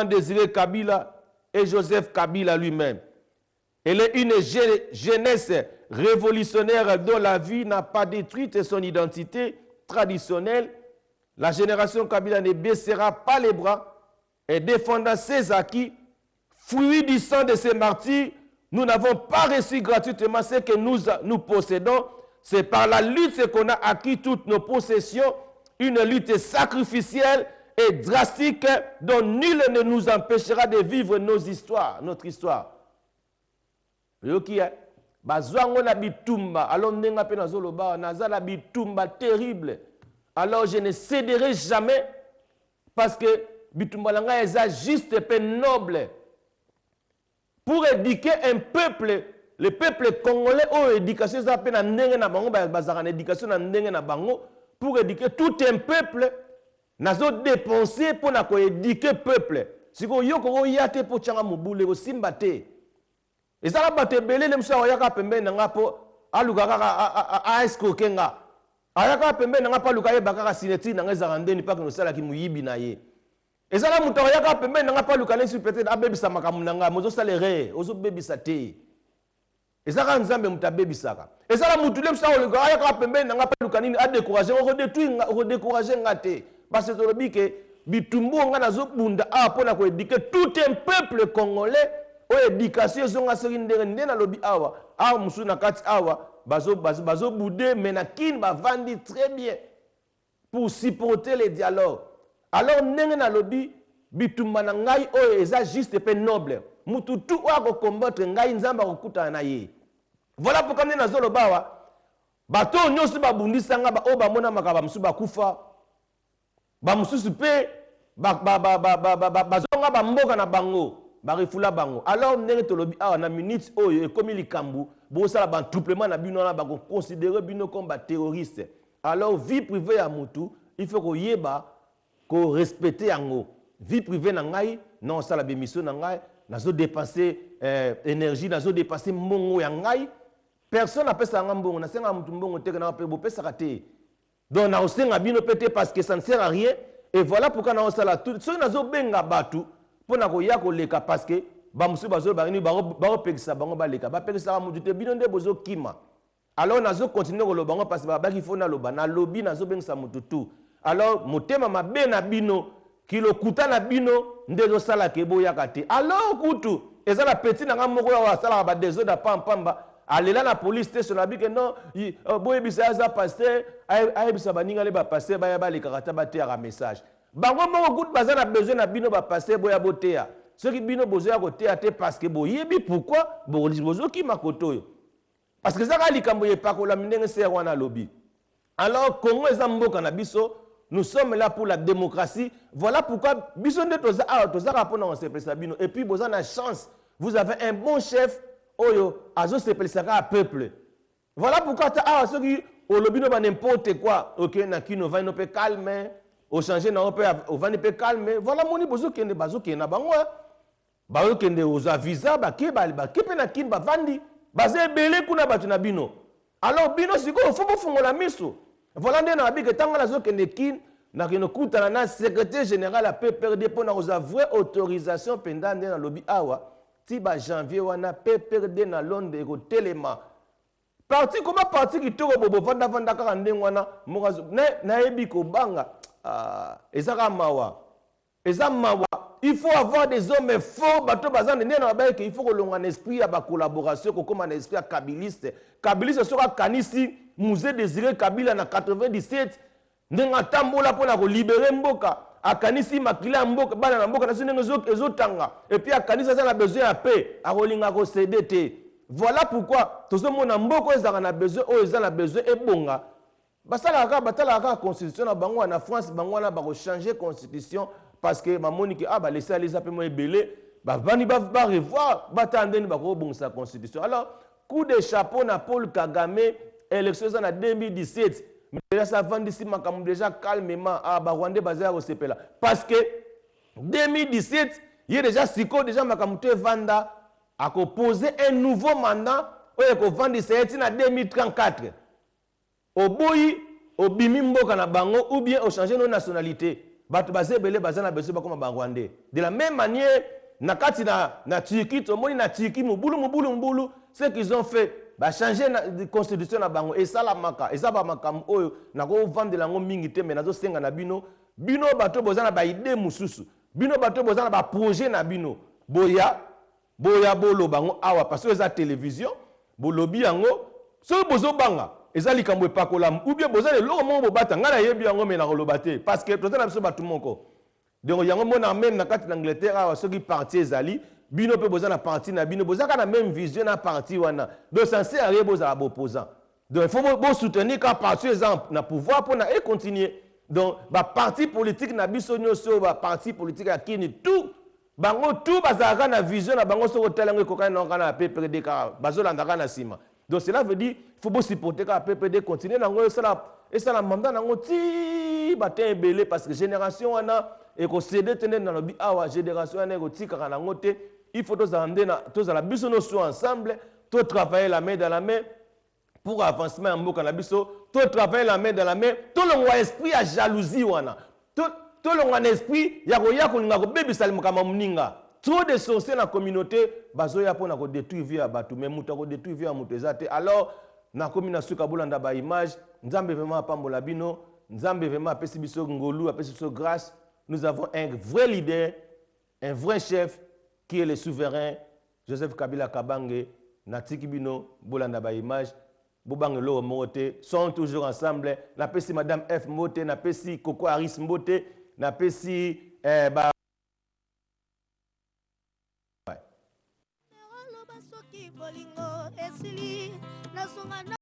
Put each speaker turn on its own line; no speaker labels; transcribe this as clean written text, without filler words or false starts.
Désiré Kabila et Joseph Kabila lui-même. Elle est une jeunesse révolutionnaire dont la vie n'a pas détruit son identité traditionnelle. La génération Kabila ne baissera pas les bras et défendant ses acquis, fruit du sang de ses martyrs. Nous n'avons pas reçu gratuitement ce que nous, nous possédons. C'est par la lutte qu'on a acquis toutes nos possessions, une lutte sacrificielle et drastique dont nul ne nous empêchera de vivre nos histoires, notre histoire. Yoki, bazwa yango na bitumba. Alors ndenge mpe nazoloba, naza na bitumba terrible. Alors je ne céderai jamais parce que bitumba na ngai eza juste mpe noble pour éduquer un peuple, le peuple congolais oyo éducation eza mpe na ndenge na bango, bazalaka na éducation na ndenge na bango. Pour éduquer tout un peuple, nazodépenser mpo na koéduquer peuple. Sikoyo yo kokoya te mpo tyanga mobulu, ekosimba te. Ezaka bato ebele nde mosusu akoyaka pembeni na nga mpo aluka kaka aescroquer nga. Ayaka pembeni na nga mpo aluka ayeba kaka signature na nga ezalaka ndeni, mpo akende osalaki moyibi na ye. Ezala moto akoyaka pembeni na nga mpo aluka nesi peut-être abebisa makambo na nga. Mozosala erreur, ozobebisa te, eza kaka Nzambe moto abebisaka. Ezala motu nde mosu akoluka ayaka pembeni na nga mpo aluka nini, adécourager, okodétruire, okodécourager nga te, parce que tolobi ke bitumbu oyo nga nazobunda awa mpona koéduquer tout un peuple congolais oyo éducation ezonga soki ndenge nde nalobi awa. Awa mosusu na kati awa bazobouder, mais na Kini bavandi très bien pour supporter le dialogue. Alors ndenge nalobi, bitumba na ngai oyo eza juste mpe noble. Mutu tu oyo akocombattre ngai, Nzambe akokutana na ye. Voilà pourquoi nde nazoloba awa, bato oyo nyonso babundisanga, oyo bamona makambo, bamosusu bakufa, bamosusu mpe bazonga bamboka na bango, barefouler bango. Alors ndenge tolobi awa, na minute oyo ekomi likambo bosala baattroupement na bino wana, bakoconsidérer bino comme baterroriste. Alors vie privée ya motu, il faut koyeba korespecter yango. Vie privée na ngai, na osala bémission na ngai, nazodépenser énergie, nazodépenser mbongo ya ngai. Personne apesaka nga mbongo, nasengaka motu mbongo te, na mpe bopesaka te. Donc nakosenga bino mpe te parce que ça ne sert à rien. Et voilà pourquoi naosala tout. Soki nazobenga bato mpo na koya koleka, parce que bamosusu bazoloba nini, bakopekisa bango baleka. Bapekisaka motu te, bino nde bozokima. Alors nazocontinuer koloba bango parce que babaki fo naloba. Nalobi, nazobengisa motu tu. Alors motema mabe na bino, kilokuta na bino nde ezosalaka eboyaka te. Alors kutu eza na petit na nga moko oyo asalaka badésordre pampamba, alela na police station abi ke non, boyebisa ye aza pasteur, ayebisa baninga le bapasteur baya balekaka ta bateyaka message. Bango moko kutu baza na besoin na bino bapasteur, boya boteya. Soki bino bozoya koteya te, parce que boyebi pourquoi bozokima kote oyo, parce que eza kaka likambo ya epakolami ndenge sere wana alobi. Alors Congo eza mboka na biso, nous sommes là pour la démocratie. Voilà pourquoi biso nde toza awa, tozaka mpona kosepelisa bino. Et puis boza na chance, vous avez un bon chef oyo azosepelisa kaka peuple. Voilà pourquoi ata awa soki olobi no ba n'importe quoi, ok, na Kino ovandi no mpe calme, ochange nango mpe ovandi mpe calme. Voilà, moni bozokende, bazokende na bango, bazokende ozwa visa, bake bake mpe na Kini, bavandi, baza ebele kuna bato na bino. Alors bino sikoyo fo bofungola miso. Voilà nde na babike ntango nazokende Kine, nakende kutana na secrétaire général ya PPRD mpo na kozwa vraie autorisation mpenza. Nde nalobi awa, ti bajanvier wana, PPRD na Londres ekotelema. Parti koma parti kitoko bo bovandavanda kaka ndenge wana moko nayebi kobanga. Ah, eza kaka mawa, eza mawa. Il faut avoir des hommes forts, bato baza nde na babayeke. Il faut kolonga na esprit ya bacollaboration, kokóma na esprit ya kabiliste. Kabiliste soki akanisi Mzee Désiré Kabila na 97, ndenge atambola mpona kolibérer mboka, akanisi makila ya mboka, bana na mboka na so ndenge ezotanga, et puis akanisi aza na besoin ya paix, akolinga kocéder te. Voilà pourquoi tozomona mboka oyo ezalaka na besoin, oyo eza na besoin ebonga, basalaka kaka, batalaka kaka constitution na bango. Na France, bango wana bakochanger constitution parce que bamoni ke ah, balese ale eza mpe mo ebele, bavandi barevoir, batala ndeni bakobongisa constitution. Alors coup de chapeau na Paul Kagame. Élection eza na 2017, déjà sa avandisi makambo déjà calmement. Ah, Barwandais baza ya kosepela parce que 2017 ye déjà sikoyo déjà makambo to evanda, akopose un nouveau mandat oyo ekovandisa ye ntina 2034. Oboyi, obimi mboka na bango ou bien ochange no nationalité. Bato baza ebele baza na besoin bakoma ba rwandais. De la même manière na kati na, na Turquie, tomoni na Turquie mobulu mobulu mobulu, ce qu'ils ont fait ba changer na constitution na bango esalamaka. Eza ba makambo oyo nakovandela yango mingi te, mais nazosenga na bino, bino bato boza na ba idée mosusu, bino bato boza na ba projet na bino, boya boya boloba yango awa, parce que eza télévision. Bolobi yango, soki bozobanga eza likambo epakolamu ou bien boza na eloko moko bobata, ngai nayebi yango, mais nakoloba te, parce que toza na biso bato moko. Donc yango mona même na kati na Angleterre awa, soki parti ezali, bino mpe boza na parti na bino, boza kaka na même vision na parti wana. Donc ça sert à rien bozala baopposant. Donc il faut bosoutenir kaka parti eza na pouvoir mpona econtinue. Donc baparti politique na biso nyonso, baparti politique ya kini, tout bango tout bazalaka na vision na bango. Soki otala yango, ekokani nango kaka na PPRD, kaka bazolanda kaka na nsima. Donc cela veut dire faut bosupporter kaka PPRD, continue nango, esala esala mandat nango ti batin ebele, parce que génération wana ekocéder te. Nde nalobi awa, génération wana ekotikaka nango te. Il faut tozala nde tozala biso nyonso ensemble, totravailler la main dans la main pour avancement ya mboka na biso. Totravailler la main dans la main, tolongwa esprit ya jalousie wana, tolongwa na esprit ya koya kolinga kobebisa makambo ya moninga. Trop de sorcier na communauté bazoya mpona kodétruire vie ya bato, mais moto akodétruire vie ya moto eza te. Alors nakomi na suka. Bolanda baimage. Nzambe vraiment apambola bino. Nzambe vraiment apesi biso ngolu, apesi biso grâce. Nous avons un vrai leader, un vrai chef qui est le souverain Joseph Kabila Kabange. Natiki bino bolanda baimage. Bobanga eloko moko te, sont toujours ensemble. Napesi Madame F mbote, napesi Coco Aris mbote, napesi ba
Oloba soki bolingo esili, nazonga na